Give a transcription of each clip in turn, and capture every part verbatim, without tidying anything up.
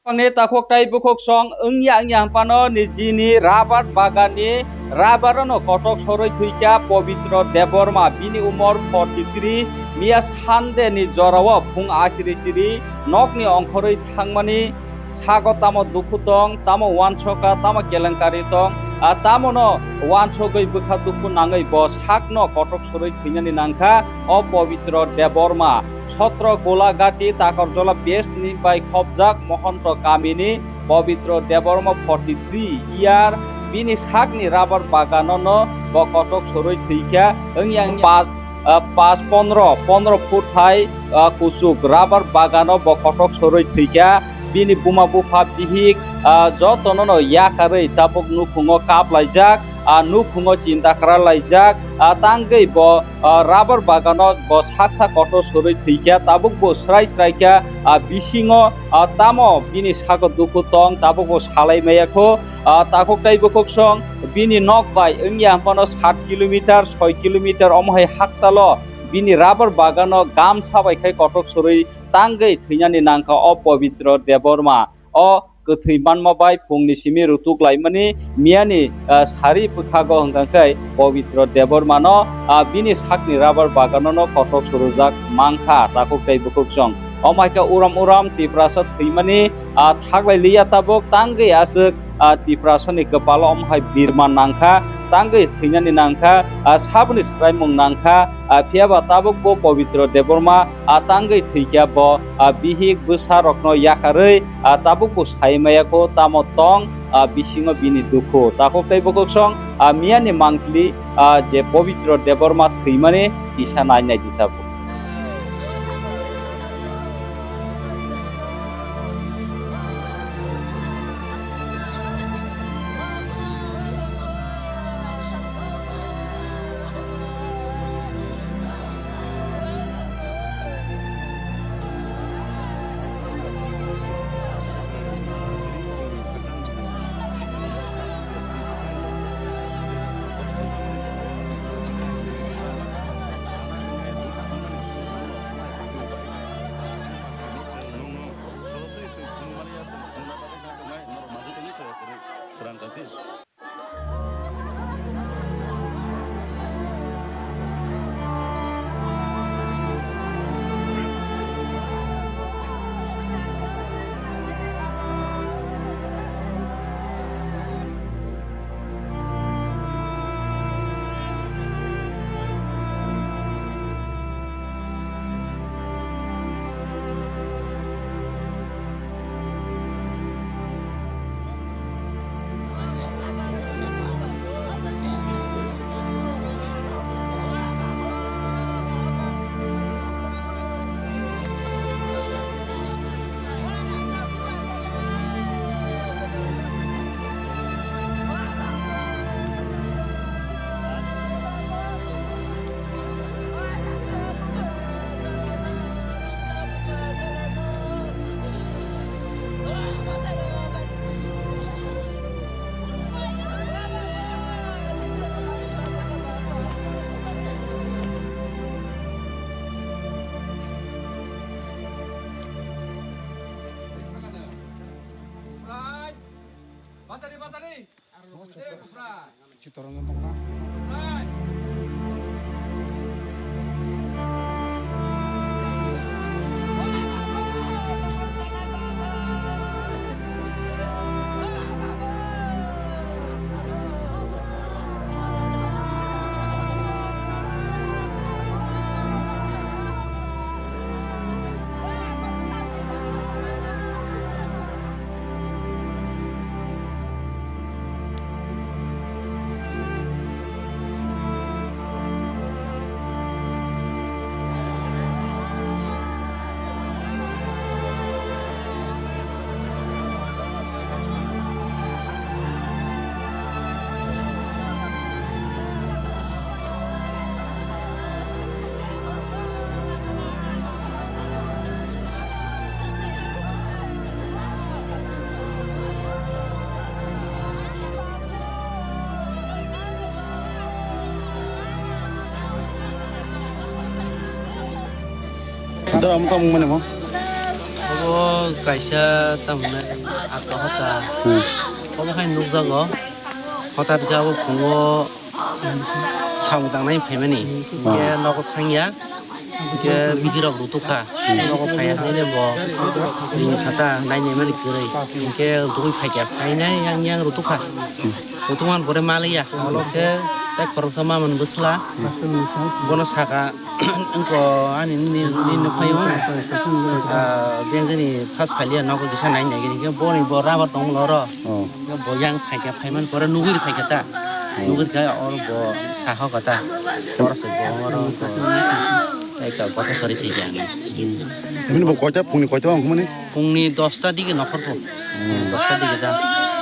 Bangni takhuk tei bukhuk song wngya wngya hwnphano nijini rabar baganni rabar no kotok sorwi thwikha Pabitra Debbarma, bini umor forty three, miya Sunday ni jorao phung achiri chiri nokni ongkhorwi thangmani sago tamo dukhu tong, tamo uansukha, tamo kelenkari tong, ah, tamo no uansugwi bwkha dukhu nangwi bo sakno kotok sorwi thwinani nangkha o Pabitra Debbarma. Sotro Golagati Takarjala base ni bai khopjak Mohonto kamini Pabitra Debbarma forty three year, bini sakni rabar bagano no bo kotok sorwi thwikha wngya wngya pas, ah, pas pondro, pondro foot hai, ah, kuchuk rabar bagano bo kotok sorwi thwikha. Bini buma bupha bihik, ah, jotono no yakarwi tabuk nukhungo kaplaijak, ah, nukhungo chinta kwrarlaijak, ah, tangwi bo, ah, rabar bagano bo saksa kotor sorwi thwikha, tabuk bo srai sraikha, ah, bisingo, ah, tamo bini sago dukhu tong, tabuk bo salai maya kho, ah, takhuk tei bukhuk song bini nok bai wngya hwnphano sat kilometer, soi kilometer omo hai haksalo bini rabar bagano gamsa bai khai kotok sorwi tangwi thwinani nangkha o Pabitra Debbarma. O kwthwi manma bai phungni simi rutuk laimani miyani, ah, sari bwkhago hwnkha khe Pabitra Debbarmano, ah, bini sakni rabar baganono kotok surujak mankha takhuk tei bukhuk song. Omo hai khe uram uram Tiprasa thwimani, ah, thaklai liya tabuk tangwi aswk, ah, Tiprasani kwpalo omo hai birma nangkha, tangwi thwinani nangkha, ah, saboni swraimung nangkha, ah, phiya ba tabuk bo Pabitra Debbarma, ah, tangwi thwikha bo, ah, bihik bwsa rokno yakarwi, ah, tabuk bo sai maya kho tamo tong, ah, bisingo bini dukhu. Takhuk tei bukhuk song, ah, miyani mangpili, ah, je Pabitra Debbarma thwimani kisa nai nai di tabuk. Chittorojan tongna. Dara, omo tamo mani mo? Obo O kaisa tamo hwnai aka hota. Hmm. Obo hai nukjago. Hota bikhe abo phungo samung tangnai phaimani. Hwnkhe nogo thangya. Hwnkhe bihirok rutukha. Nogo phaiya hwnwi bo ring khata nainai mani kwrwi. Hwnkhe rutugwi phaikha. Phainai yang yang rutukha. Muthungmani pore maliya, olo khe tei khoroksa mamani bwsla, bono saka, "Wngko ani nini, nini nukphai o, ah, bengkhe ni first phailiya nogo kisa nai nai gini khe boni bo rubber tongmolo oro." Oh. Bo yang phaikha, phaimani pore nugwi phaikha ta. Oh. Nugwi kha oro bo sahoka ta. Oro se bo oro bo. Tei ka kotha sori thai kha. Bini bo koita, phungni koita wngkha mani? Phungni dosta digi nokhor pho. Hmm. Dosta digi da.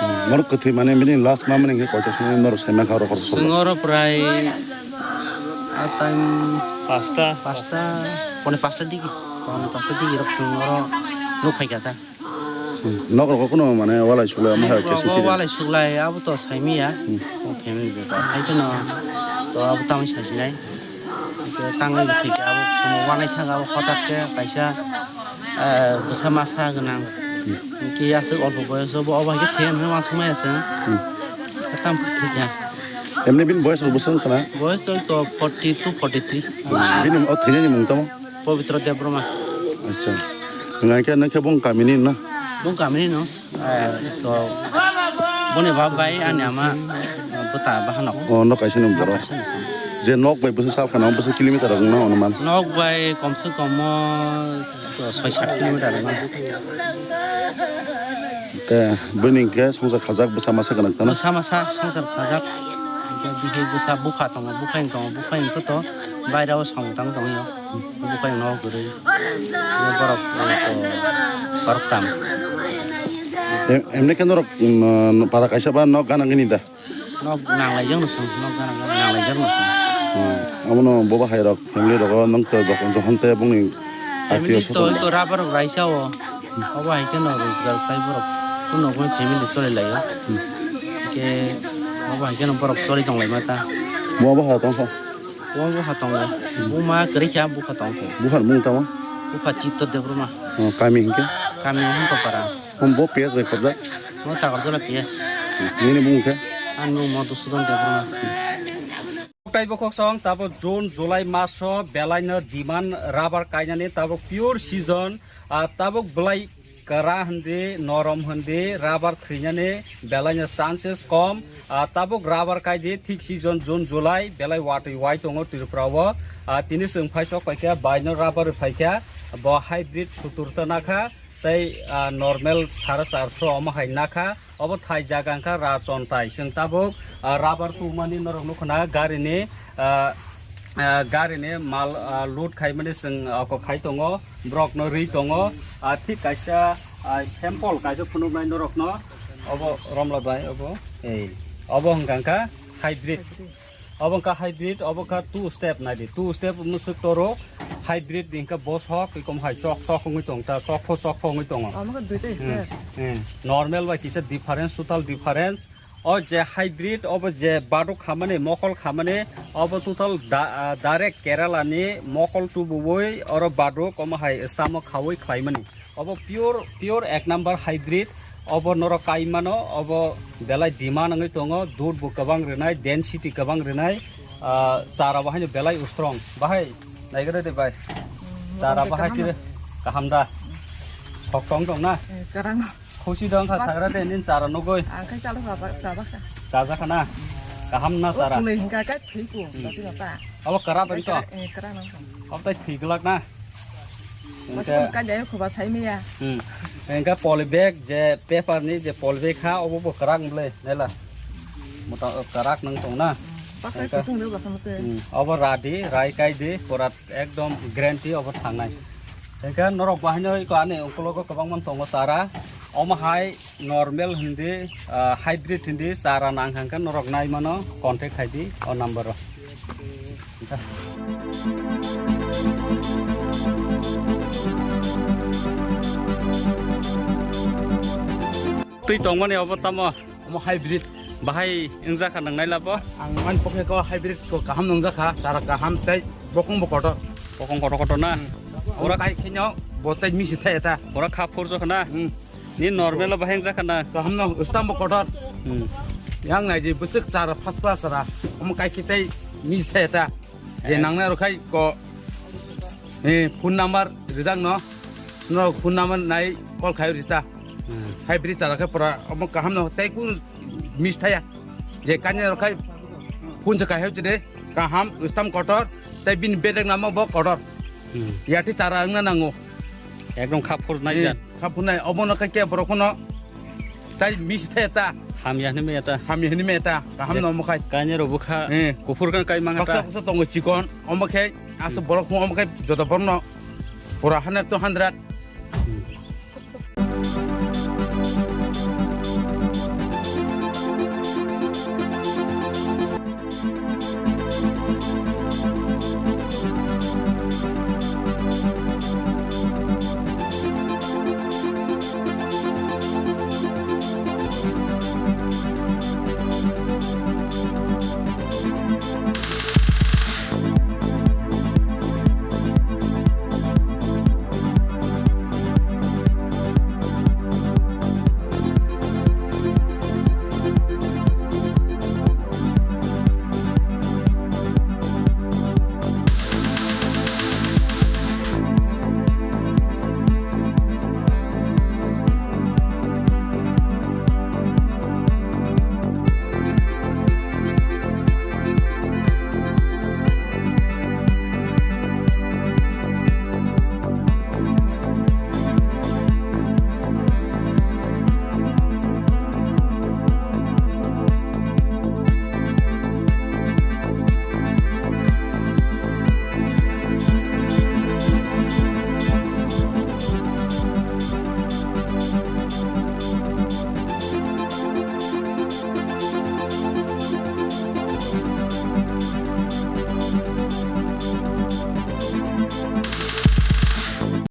Hmm. Norok kwthwi mane bini last ma mani hwnkhe koita simi norok sai mankha oro khoroksa. Chwng oro prai a time pasta. Pasta, pone pasta digi. Pone pasta digi rok chwng oro nuk phai kha da. Hmm. Nok rogo kuno mane walai sulai omo hai khe singkhe. Walai sulai abo to saimiya. Hmm. O family bepar. Hai kheno to abo tamni sasinai. Hwnkhe tangwi bo thwikha abo chwngno wanai thangkha abo hotak khe kaisa, eh, bwsa masa gwnang. Hwnkhe aswk olpo boyoso bo obo hai khe thwiya hinwi uansukmaya chwng. Hmm. Tamo thwikha. Emni bini boyes rok bwswk wngkha na? Boyes rok to forty two, forty three. Bini o thwinani mung tamo? Pabitra Debbarma. Acha. Hwnkhe nokhe bung kamini na? Bung kamini no. Eh, to boni bab bai ani ama, eh, bwta bahanok. Oh, nok kaisa ni borok. Je nok bai bwswk sal khana bwswk kilometer wng na onuman? Nok bai kom se kom o, to soi sat kilometer wng. Te bini hwnkhe songsa khajak bwsa masa gwnang tano? Bwsa masa songsa khajak. Hwnkhe bihik bwsa bupha tongo, bupha wng tongo, bupha wng khe to baira o samung tang tongwi o. Bupha wng no kwrwi. Borok, eh, to borok tam. Em-, emni khe norok, mm, para kaisa ba nok gana gini da? Nok nanglaijak no chwng, nok gana gana nanglaijak no chwng. Hmm. Abono bobo hai rok, family rok, nang to jokhon, jokhon te bongni atio swjon. Family to, to rubber rok raisa o. Obo hai khe no rojgar khlai borok. Kuno kuno family choli lai o. Hmm. Hwnkhe obo hai khe no borok choli tong lai ma ta. Bo obo ha tong kha? Bo obo ha tongo. Hmm. Buma kwrwi kha, bupha tong kho. Bupha ni mung tamo? Bupha Chitto Debbarma. Oh, kami hwnkhe? Kami Hantopara. Hum, bo P S bai khobjak? Bo Takarjala P S. Nini mung khe? Ani mung Madhusudan Debbarma. Tei bo kok song, tabo June, July maso belai no demand rubber kainani, tabo pure season, ah, tabuk belai kwra hindi, norom hindi, rubber thwinani belai no chances kom, ah, tabuk rubber kaidi thik season June, July belai watwi wai tongo Tripura o, ah, tini chwng phaisok paikha, bai no rubber phaikha, bo hybrid sutur ta nakha. Tei, ah, normal sare charso omo hai nakha. Obo thai jaga wngkha Rachon thai. Chwng tabuk, ah, rubber tumani norok nukho na garini, ah, ah, garini mal, ah, load khaimani chwng oko khai tongo. Borokno rwi tongo. Ah, thik kaisa, ah, sample kaisa phunuknai norokno. Obo Romla bai obo. Ei, obo hwnkha hybrid. Obo wngkha hybrid, obo wngkha two step, naidi, two step mwswk toro hybrid ni wngkha bosok, ekom hai chok chok wngwi tong ta, chok pho chok pho wngwi tongo. Omo khe duita Hmm, step. Hmm. Normal bai kisa difference, total difference. O je hybrid, obo je baduk khamani, mokol khamani, obo total da-, ah, direct Kerala ni mokol tubuwi oro baduk, omo hai stamok khawi khlaimani. Obo pure, pure ek number hybrid. Obo norok kai mano, obo belai demand wngwi tongo, dud bo kwbang rwnai, density kwbang rwnai, ah, chara bo haino belai strong. Bahai, naigwrwi de bai. Chara bahai tire kaham da? Sok tong tong na? Eh, kwrang. Khusi dong kha sagra de nin chara nugui. Ang khe chala chaba, chaba kha. Chaja kha na? Kaham na chara? Kulai hingka ka thwi ko, Hmm. dati data. Abo kwra bai to? Eh, kwra nang kha. Abo tai thwi glak na? Masa Hingke, kan kajai khoba sai maya. Hmm. Hingke poly bag je paper ni je poly bag ha, obo bo kwrak mle, nela. Mota, kwrak nang tong na. Pasai Hingke, kuchung de basa mate. Hmm. Obo radi, rai kai di, pura ekdom guarantee obo thangnai. Hingke norok bahai no iko ani ungkulogo kwbangma tongo chara. Omo hai normal hindi, ah, hybrid hindi chara nang hangkhe norok nai mano, contact khai di o number o. Twi tongmani obo tamo? Omo hybrid. Bahai wngjakha nang nailabo? Ang mani pokhe ko hybrid ko kaham nungjakha, chara kaham tei bokong bo kotor. Bokong kotor kotor na? Hmm. Ora Ora kai khenyo bo tai misi thaya ta. Ora kha phur jokh na. Hmm. Ni normal baheng jakha na. Kaham no, stamp bo kotor. Hmm. Yang nai je bwswk chara first class chara. Omo kai kitai misi thaya ta. Je Eh. Nangnai rok khai ko, eh, phone number rijak no. No phone number nai call khai rita. Hmm. Hybrid chara khe pura omo kaham no tei kun miss thaya. Je kanya rok khai phone se kahai chide kaham stamp kotor tei bini bedek namo bo kotor. Hmm. Yati chara wngna nango. Ekdom kha phur nai Eh, jan. Kha phur nai omo no khai ke borok no tai miss thaya ta. Hamya hwnwi maya ta. Hamya hwnwi maya ta. Kaham Je no omo khai. Kanya rok bwkha Eh. Kuphur kan kai manga Baksa ta. Baksa tongo chikon omo khai aswk Hmm. Borok phung omo khai joto borok no pura hundred to hundred. Hmm.